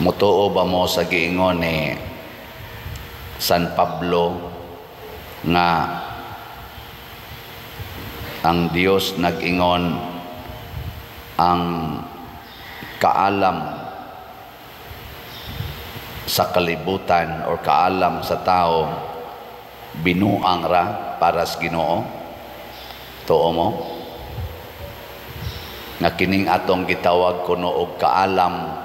Mutuo ba mo sa giingon ni San Pablo nga ang Dios nag-ingon ang kaalam sa kalibutan or kaalam sa tao binuang ra para sa Ginoo? Tuo mo nga kining atong gitawag kuno og kaalam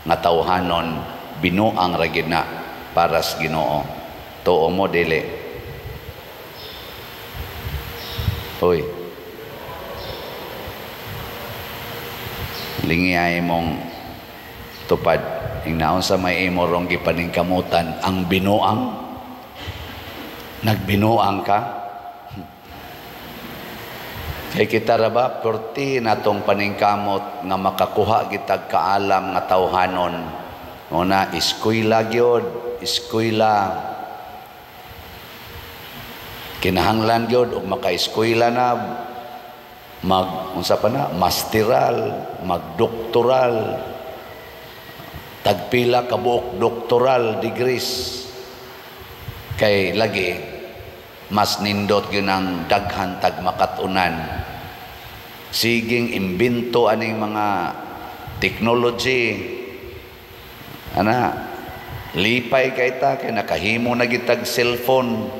nga tawhanon, binuang ra gyud na para sa Ginoo? Tuo mo, dili? Hoy, lingi ay mong tupad. Ingnaon sa may imo rong gipaningkamutan ang binuang, nagbinuang ka. Kay kita ra ba perti natong paningkamot nga makakuha gitag kaalam nga tawhanon? Una, eskwela gyud, eskwela. Kinahanglan gyud og makaeskwela na, mag unsa pa na, masteral, magdoktoral, tagpila ka buok doctoral degrees, kay lagi mas nindot gyud ang daghan tag makat-unan. Siging imbento aning mga technology ana, lipay kay ta kay nakahimo na gitag cellphone.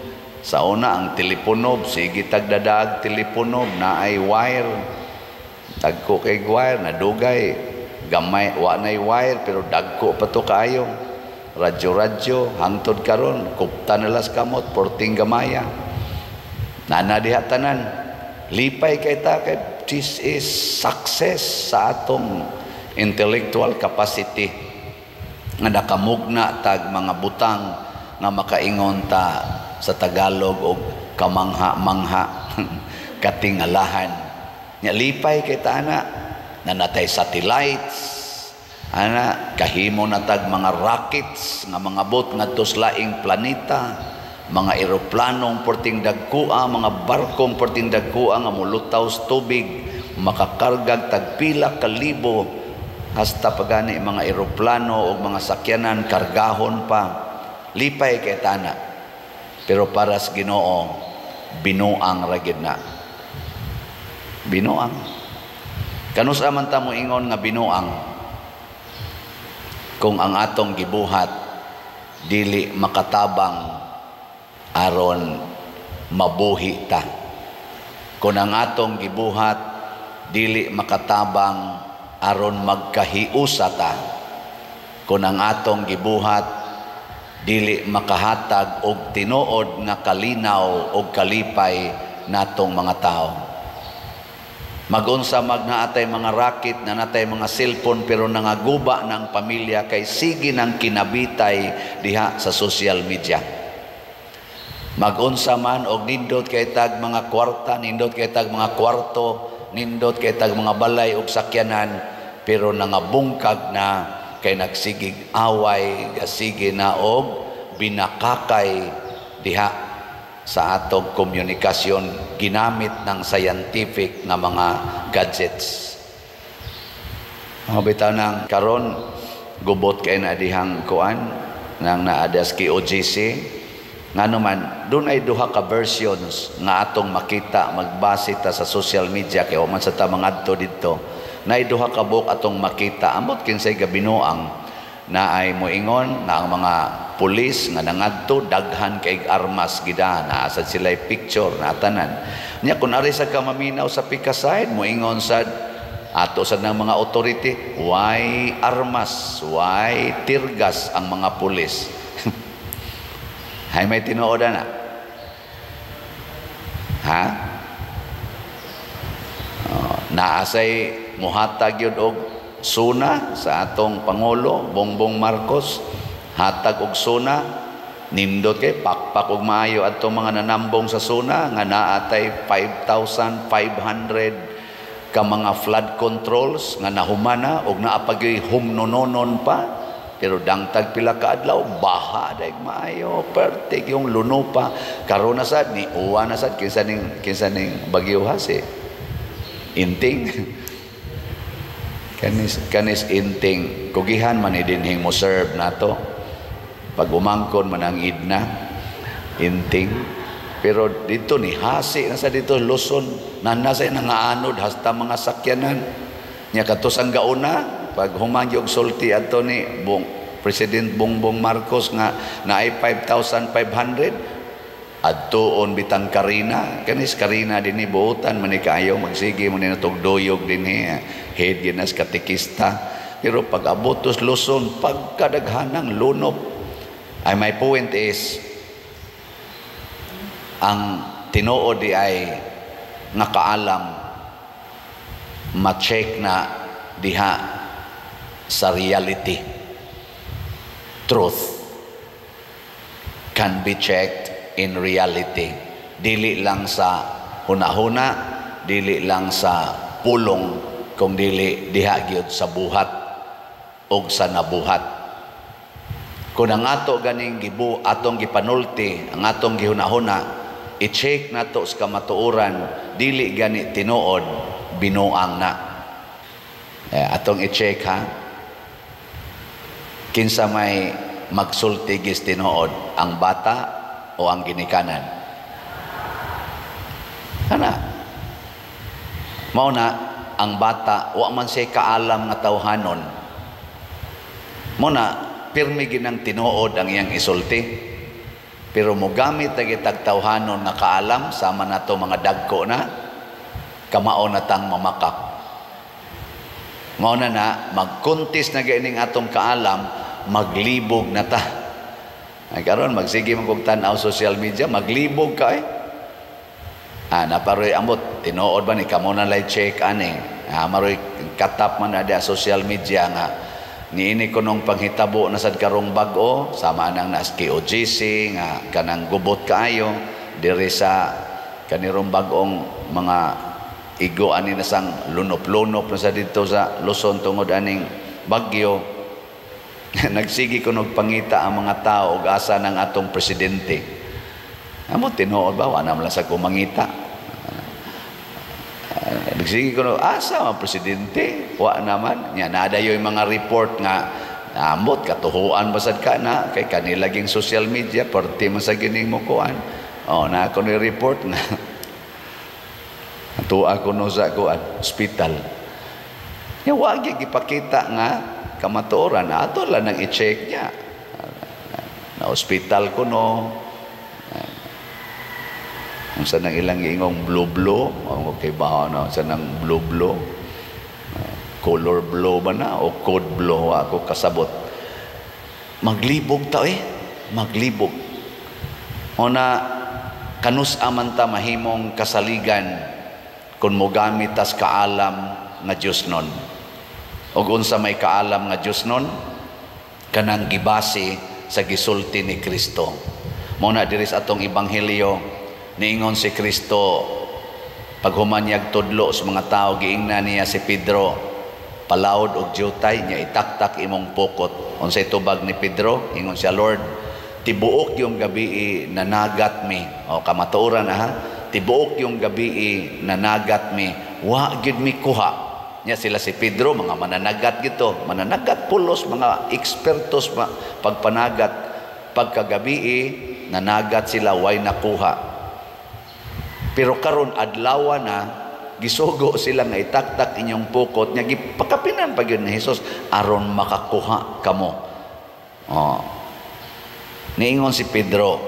Sa una, ang telepono, sige tag dadaag telepono na ay wire, dagko kay wire, nadugay gamay wa nay wire, pero dagko pa to kaayo. Radyo-radyo hangtod karon, kupta na las kamot, porting gamaya nana diha tanan. Lipay kay ta kay this is success sa atong intellectual capacity nga nakamugna tag mga butang nga makaingon ta sa Tagalog og kamangha-mangha, katingalahan. Nya lipay kay ta ana nanatay satellites ana, kahimo na tag mga rockets nga mga bot ngadto sa laing planeta, mga eroplanong perting dagkoa, mga barkong perting dagkoa nga molutaw sa tubig, makakargag tagpila ka libo, hasta pagani mga eroplano o mga sakyanan kargahon pa. Lipay kay tana, pero para sa Ginoo, binuang ra gyud na, binuang. Kanus-a man ta moingon nga binuang kung ang atong gibuhat dili makatabang aron mabuhi ta, kung ang atong gibuhat dili makatabang aron magkahiusa ta, kung ang atong gibuhat dili makahatag og tinuod nga kalinaw og kalipay natong mga tao? Magunsa mag naatay mga racket na natay mga cellphone, pero nangaguba ng pamilya kay sige ng kinabitay diha sa social media. Magunsa man og nindot kay tag mga kwarta, nindot kay tag mga kwarto, nindot kay tag mga balay og sakyanan, pero nangabungkag na kay nagsigig away, sige na og binakakay diha sa atong komunikasyon ginamit ng scientific nga mga gadgets. Mga bitaw nang karon gubot kay na dihang kuan nang naadas KOJC, ngano man doon ay duha ka versions nga atong makita magbase ta sa social media kay wa man sa ta mangadto didto. Nay duha ka buok atong makita, amot kinsay gabinuang na ay moingon na ang mga pulis nga nangadto daghan kay armas gida na sad sila picture na tanan. Nya kun ari sa ka maminaw sa Pikaside, moingon sad ato sad ng mga authority, why armas, why teargas ang mga pulis? Hay, may tinuod na ha? Oh, naasay muhatag yun og suna sa atong pangulo Bongbong Marcos, hatag og suna, nindot kay pakpak og maayo atong mga nanambong sa suna nga naatay 5,500 ka mga flood controls nga nahumana og naa pa gyuy humnononon pa, pero dangtag pila ka adlaw baha daig maayo, pertik yung luno pa. Karon na sad ni uwa na sad, kinsa ning bagyo ha, si Inting. Kanis inting kugihan man ni dinhing mo serve nato. Pag umangkon man ang idna inting. Pero dito ni hasi na sa dito Luzon na nasa nangaanod hasta mga sakyanan. Nya kato sang gauna pag human og sulti adto ni Bong President Bongbong Marcos nga naay 5,500 adtuon bitang Karina. Kanis Karina dinhi buotan man ni kaayo, magsige mo ni natugduyog dinhi, head ginas katekista. Pero pag abotos Luzon, pagkadaghanang lunop. Ay, my point is, ang tinuod di ay nga kaalam, ma-check na diha sa reality. Truth can be checked in reality. Dili lang sa hunahuna, dili lang sa pulong, kung dili diha gyud sa buhat og sa nabuhat. Kung ang ato ganing gibu atong gipanulti, ang atong gihunahuna, i-check nato sa kamatuoran, dili gani tinuod, binuang na. Eh, atong i-check ha. Kinsa may magsulti gis tinuod, ang bata o ang ginikanan? Ana. Mao na ang bata wa man siya kaalam nga tawhanon. Mao na pirmi ginang tinuod ang iyang isulti. Pero mogamit na gitag tawhanon nga kaalam sama nato mga dagko na, kamao na tang mamakak. Mao na na magkuntis na gaining atong kaalam, maglibog na ta. Ay karon magsige man kog tan-aw social media, maglibog ka eh. Ah, naparoy amot tinuod ba ni kamo na lay check ani. Ah, maroy katap man na social media nga niini kunong panghitabo na sad karong bag-o sama nang nas KOJC nga kanang gubot kaayo diri sa kanirong bag-ong mga igo ani na sang lunop-lunop na sa didto sa Luzon tungod aning bagyo. Nagsige kunog pangita ang mga tao og asa ng atong presidente. Amo tinuod ba, wala man lang sa kumangita. Nagsige kuno asa ang presidente, wa naman. Nya nadayoy mga report nga amot katuhuan basad ka na kay kanila ging social media perti man sa gining mo kuan. Oh, na ako ni report nga tuwa ko no sa kuan hospital. Nya wa gyud gipakita nga kamatuoran, ato lang nang i-check niya. Na hospital ko no. Unsa nang ilang giingong blue blue, okay ba no? Unsa nang blue blue? Color blue ba na o code blue, ako kasabot. Maglibog ta eh, maglibog. O na kanus aman ta mahimong kasaligan kung mogamit tas kaalam nga Dios nun. Og unsa may kaalam nga Dios nun? Kanang gibase sa gisulti ni Kristo. Mao na diri sa atong ebanghelyo, niingon si Kristo paghuman niyag tudlo sa mga tao, giingnan niya si Pedro, "Palawod og jutay nya itaktak imong pukot." Unsay tubag ni Pedro? Ingon siya, "Lord, tibuok yung gabi nanagat mi." O kamatuoran na ha, tibuok yung gabi nanagat mi, wa gyud mi kuha. Nya sila si Pedro, mga mananagat gito, mananagat pulos, mga ekspertos pagpanagat. Pagkagabi nanagat sila, way nakuha. Pero karon adlaw na, gisugo sila nga itaktak inyong pukot. Nya gipakapinan pa gyud ni Hesus, "Aron makakuha kamo." Oh. Niingon si Pedro,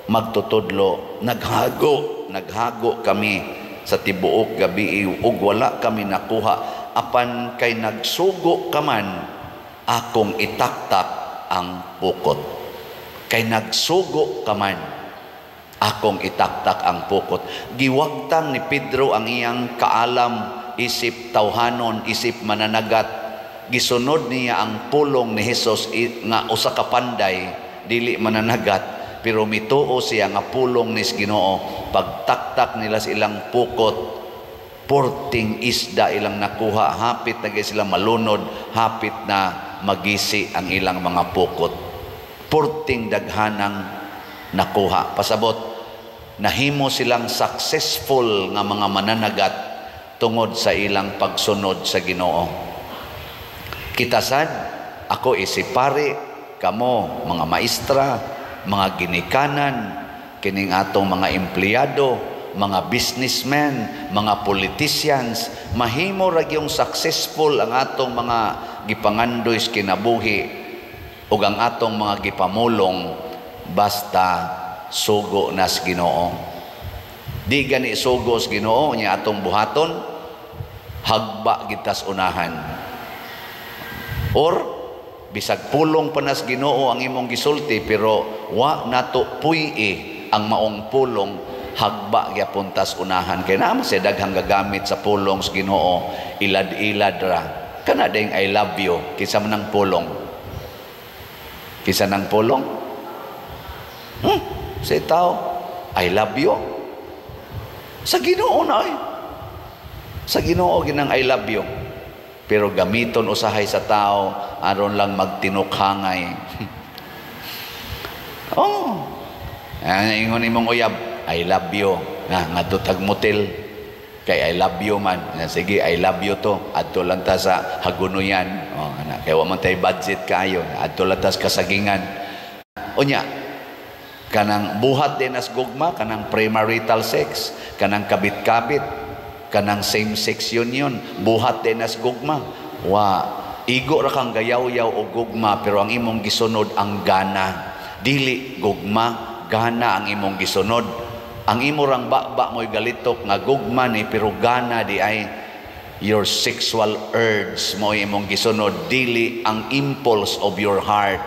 "Magtutudlo, naghago, naghago kami sa tibuok gabi ug wala kami nakuha, apan kay nagsugo ka man, akong itaktak ang pukot." Kay nagsugo ka man, akong itaktak ang pukot. Giwagtang ni Pedro ang iyang kaalam isip tawhanon, isip mananagat. Gisunod niya ang pulong ni Hesus nga usa ka panday, dili mananagat, pero mituo siya nga pulong ni Ginoo. Pagtaktak nila sa ilang pukot, porting isda ilang nakuha, hapit na sila malunod, hapit na magisi ang ilang mga pukot. Porting daghanang nakuha. Pasabot, nahimo silang successful nga mga mananagat tungod sa ilang pagsunod sa Ginoo. Kita sad, ako isip pare, kamo mga maestra, mga ginikanan, kining atong mga empleyado, mga businessmen, mga politicians, mahimo ra gyung successful ang atong mga gipangandoy sa kinabuhi ug ang atong mga gipamulong basta sugo nas Ginoo. Di gani sugo sa Ginoo nya atong buhaton, hagba gitas unahan. Or bisag pulong pa nas Ginoo ang imong gisulti pero wa nato puy-i ang maong pulong, hagba gyapon tas unahan kay naa man siya daghang gagamit sa pulong sa Ginoo, ilad-ilad ra. Kana ding "I love you," kinsa man ang pulong? Kinsa nang pulong? Sa tao, "I love you." Sa Ginoo na ay. Sa Ginoo ginang "I love you." Pero gamiton usahay sa tao aron lang magtinukhangay. Oh. Ang ingon imong uyab, "I love you." Na ngadto tag motel kay I love you man. Na, sige, I love you to. Adto lang ta sa Hagunoyan. Oh, ana kay wa man tay budget kaayo. Adto lang ta sa Kasagingan. Unya, kanang buhat din as gugma, kanang premarital sex, kanang kabit-kabit, kanang same-sex union, buhat din as gugma? Wa, igo ra kang gayaw-yaw og gugma pero ang imong gisunod ang gana. Dili gugma, gana ang imong gisunod. Ang imo rang baba mo'y galitok nga gugma ni pero gana di ay, your sexual urge mo imong gisunod, dili ang impulse of your heart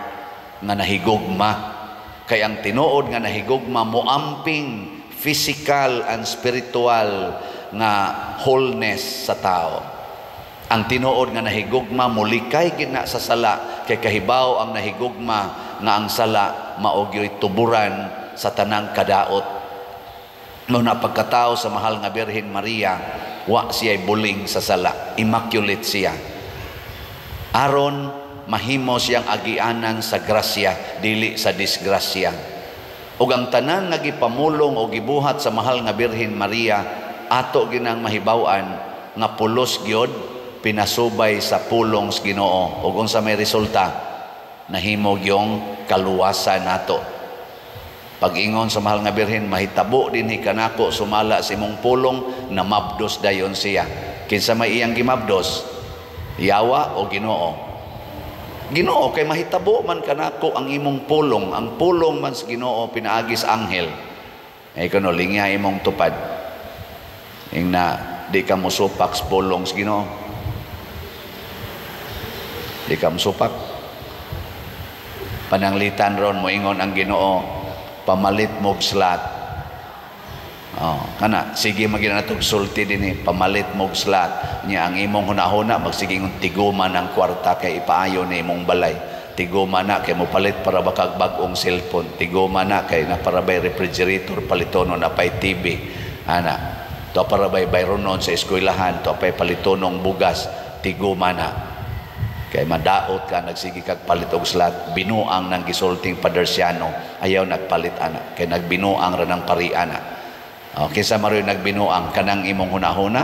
nga nahigugma. Kay ang tinuod nga nahigugma moamping physical and spiritual nga wholeness sa tao. Ang tinuod nga nahigugma mulikay gid na sa sala kay kahibaw ang nahigugma nga ang sala mao gyoy tuburan sa tanang kadaot. Mao na pagkatao sa mahal nga Birhen Maria, wa siya buling sa sala, immaculate siya. Aron mahimo siyang agianan sa grasya, dili sa disgrasya. Ug ang tanan nga gipamulong o gibuhat sa mahal nga Birhen Maria, ato ginang mahibaw-an nga pulos gyud pinasubay sa pulong sa Ginoo. Ug unsa may resulta? Nahimo gyung kaluwasan nato. Pag-ingon sa mahal nga Birhen, "Mahitabo dinhi kanako sumala sa imong pulong," namabdos dayon siya. Kinsa may iyang gimabdos? Yawa o Ginoo? Ginoo, kay mahitabo man kanako ang imong pulong. Ang pulong man sa Ginoo pinaagi sa anghel. Ay kuno lingya imong tupad. Ing na di ka mosupak sa pulong sa Ginoo. Di ka mosupak. Pananglitan ron moingon ang Ginoo, "Pamalit mo'g slot." Oh, kana sige magina natog sulti dinhi, "Pamalit mo'g slot." Nya ang imong hunahuna magsige ng tiguma ng kwarta kay ipaayo ni imong balay. Tiguma na kay mopalit para bakag bag-ong cellphone. Tiguma na kay na para bay refrigerator palitono na pay TV. Ana, to para bay bayronon sa eskwelahan, to pay palitonong bugas, tiguma na. Kay madaot ka, nagsige kag palit og slot, binuang nang gisulting Padersiano, ayaw nagpalit ana, kay nagbinuang ra ng pari ana. O, kinsa maroy nagbinuang, kanang imong hunahuna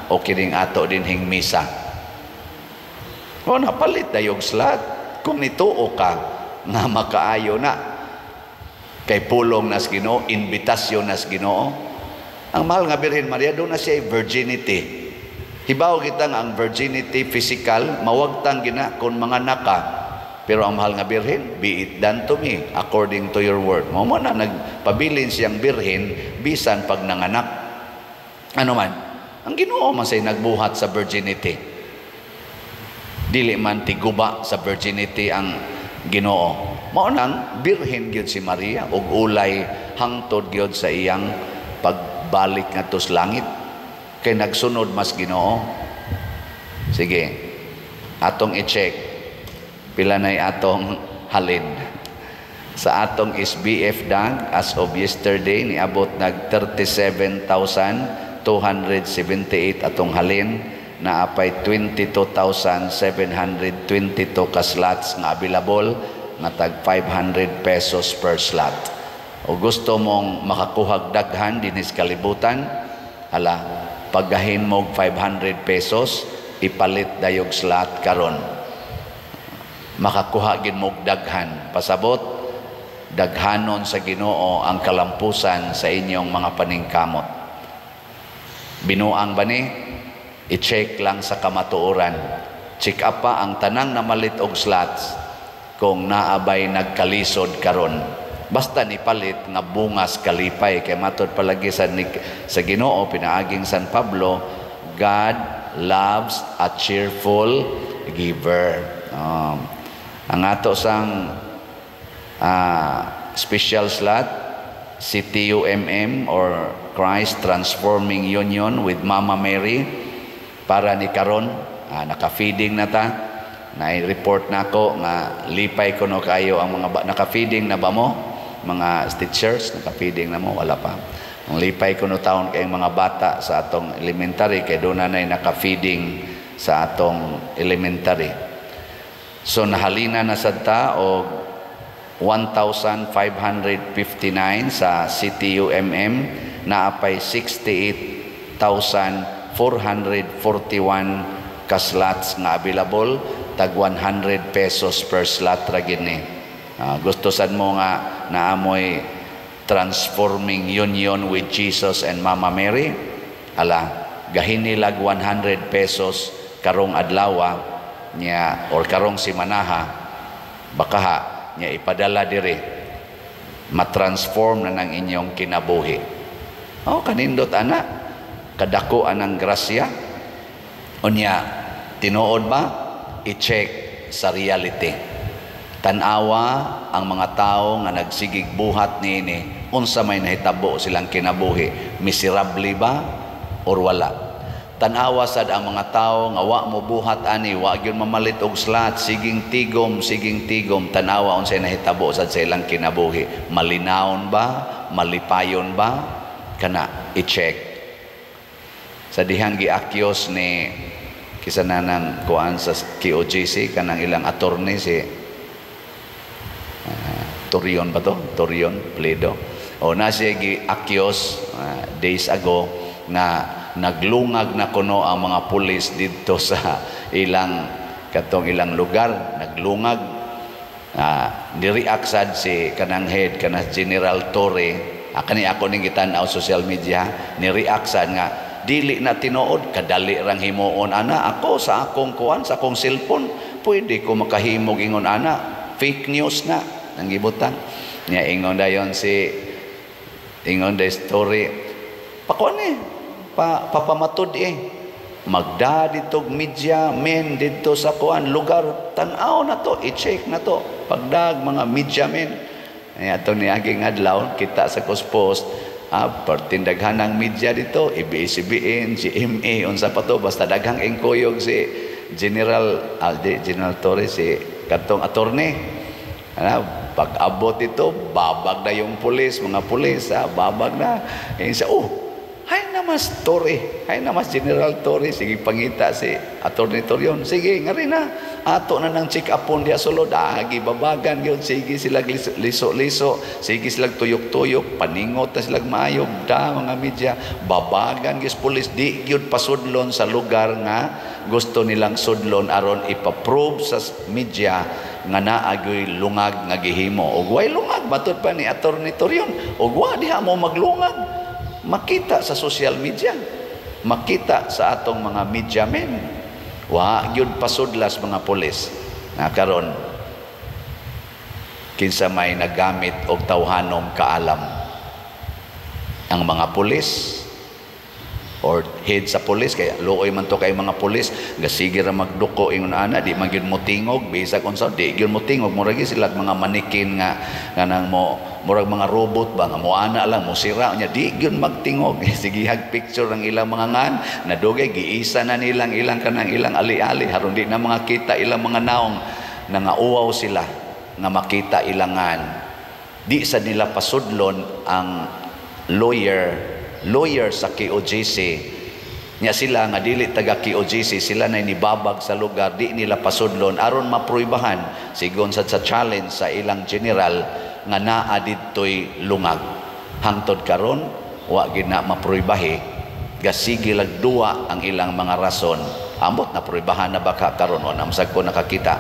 o kining ato dinhing misa? O napalit dayog slot kung nituo ka nga makaayo na. Kay pulong nas Ginoo, invitasyon nas Ginoo. Ang mahal nga Birhen Maria duna siya virginity. Hibaw kita nga ang virginity physical mawagtang gina kung mga naka. Pero ang mahal nga Birhen, "Be it done to me according to your word." Mao mo na nagpabilin siyang birhen bisan pag nanganak. Ano man, ang Ginoo man say nagbuhat sa virginity. Dili man tiguba sa virginity ang Ginoo. Mao nang birhen gyud si Maria ug ulay hangtod gyud sa iyang pagbalik ngadto sa langit. Kay nagsunod mas Ginoo. Sige, atong i-check pila nay atong halin. Sa atong SBF dag as of yesterday, niabot nag 37,278 atong halin, naapay 22,722 ka slots nga available nga tag 500 pesos per slot. O gusto mong makakuhag daghan dinhi sa kalibutan, hala, paggahin mo 500 pesos, ipalit dayog slot karon. Makakuha gid mo daghan. Pasabot, daghanon sa Ginoo ang kalampusan sa inyong mga paningkamot. Binuang ba ni? I-check lang sa kamatuoran. Check up pa ang tanang namalit og slots kung naabay nagkalisod karon. Basta ni palit nga bungas kalipay kay matod palagi sa Ginoo pinaaging San Pablo, God loves a cheerful giver. Ang ato sang special slot, CTUMM or Christ Transforming Union with Mama Mary, para ni karon naka-feeding na ta. Na-report na ako nga lipay ko no kayo ang mga naka-feeding na ba mo? Mga teachers, naka-feeding na mo? Wala pa. Ang lipay ko no taon kay mga bata sa atong elementary kay doon na naka-feeding sa atong elementary. So nahalina na sad ta og 1,559 sa CTUMM, naapay 68,441 ka slots nga available, tag 100 pesos per slot ra gid ni. Gusto sad mo nga naamoy transforming union with Jesus and Mama Mary, ala gahinilag 100 pesos karong adlawa niya or karong simanaha, bakaha niya ipadala diri, matransform na ng inyong kinabuhi. Oh, kanindot ana, kadako anang grasya. Unya tinuod ba? I-check sa reality. Tan-awa ang mga tao nga nagsigig buhat niini, unsa may nahitabo silang kinabuhi, miserable ba or wala? Tan-awa sad ang mga tao nga wa mo buhat ani, wa gyud mamalit og slot, siging tigom, siging tigom. Tan-awa unsay nahitabo sad sa ilang kinabuhi, malinawon ba, malipayon ba? Kana i-check. Sa dihang giakyos ni kisa na ng kuan sa KOJC, kanang ilang attorney, si Torion ba to? Torion Pledo. O na siya gi-akyos days ago nga naglungag na kuno ang mga pulis didto sa ilang katong ilang lugar, naglungag. Nireact sad si kanang head, kanang General Torre. Kani ako ning gitan-aw social media, ni-react sad nga dili na tinuod, kadali rang himuon ana, ako sa akong kuan, sa akong cellphone pwede ko makahimog ingon ana, fake news na ang gibutang niya. Ingon dayon si, ingon day story pakuan eh, papamatud eh, magda dito media men didto sa kuan lugar, tan-aw na to, i-check na to pagdag mga media men. Ay, ato ni aging adlaw kita sa post, pertindaghan ng media dito, ABS-CBN, GMA, unsa pa to, basta daghang engkuyog si General Alde, General Torres, si katong attorney. Ano, pag-abot ito, babag na yung pulis, mga pulis, babag na. Eh, siya, "Oh, hay namas Torre, hay namas General Torre." Sige, pangita si Attorney Torion. "Sige, nga rin na, ato na nang check upon diya sulod." Agi babagan yun, sige sila liso-liso, sige sila tuyok-tuyok, paningot na sila maayo, da mga media, babagan gis pulis, di gyud pasudlon sa lugar nga gusto nilang sudlon aron ipaprove sa media nga naagoy lungag nga gihimo. Og way lungag, matod pa ni Attorney Torion, og wa diha mo maglungag, makita sa social media, makita sa atong mga media men. Wa gyud pasudlas mga pulis. Na karon kinsa may nagamit og tawhanong kaalam? Ang mga pulis or head sa pulis? Kaya luoy man to kay mga pulis, gasige ra magduko ingon ana, di man gyud mo tingog bisag unsa, di gyud mo tingog. Murag sila mga manikin nga kanang mo murag mga robot ba nga mo ana lang mo sira nya, di gyud magtingog. Sige hag picture ang ilang mga ngan nadugay, giisa na nilang ilang kanang ilang ali-ali haron di na mga kita ilang mga naong. Nangauwaw sila nga makita ilangan. Di sa nila pasudlon ang lawyer lawyer sa KOJC nya. Sila nga dili taga KOJC, sila na nibabag sa lugar, di nila pasudlon aron mapruibahan sigon sa challenge sa ilang general nga naa didtoy lungag. Hangtod karon wa gid na mapruibahi, gasige lag duwa ang ilang mga rason. Ambot na pruibahan na baka karon o namsag ko nakakita.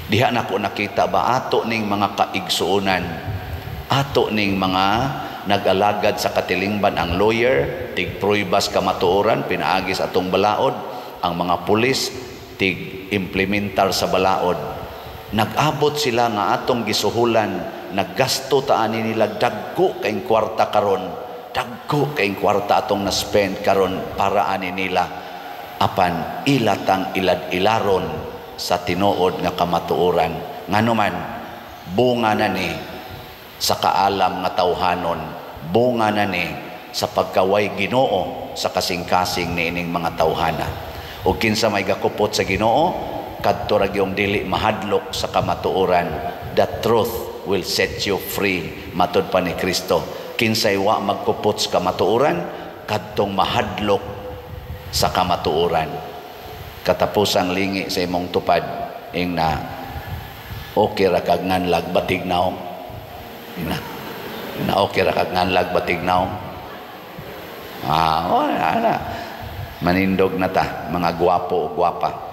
Diha nako nakita ba, ato ning mga kaigsuonan, ato ning mga nag-alagad sa katilingban, ang lawyer tig pruybas kamatuoran pinaagi sa atong balaod, ang mga pulis tig implementar sa balaod. Nag-abot sila nga atong gisuhulan, naggasto ta ani nila dagko kayong kwarta karon, dagko kayong kwarta atong na-spend karon para ani nila, apan ilatang ilad-ilaron sa tinuod nga kamatuoran. Ngano man, bunga na ni sa kaalam nga tawhanon, bunga na ni sa pagkaway Ginoo sa kasing-kasing niining mga tawhana. Ug kinsa may gakupot sa Ginoo, kadto ra gyung dili mahadlok sa kamatuoran. "The truth will set you free," matud pa ni Kristo. Kinsay wa magkupot sa kamatuoran, kadtong mahadlok sa kamatuoran. Katapusang lingi sa imong tupad, ing na, "Okay ra kag nganlag batig naong." Ing na, "Okay ra kag nganlag batig naong." Ah, oh, ana. Manindog na ta, mga gwapo o gwapa.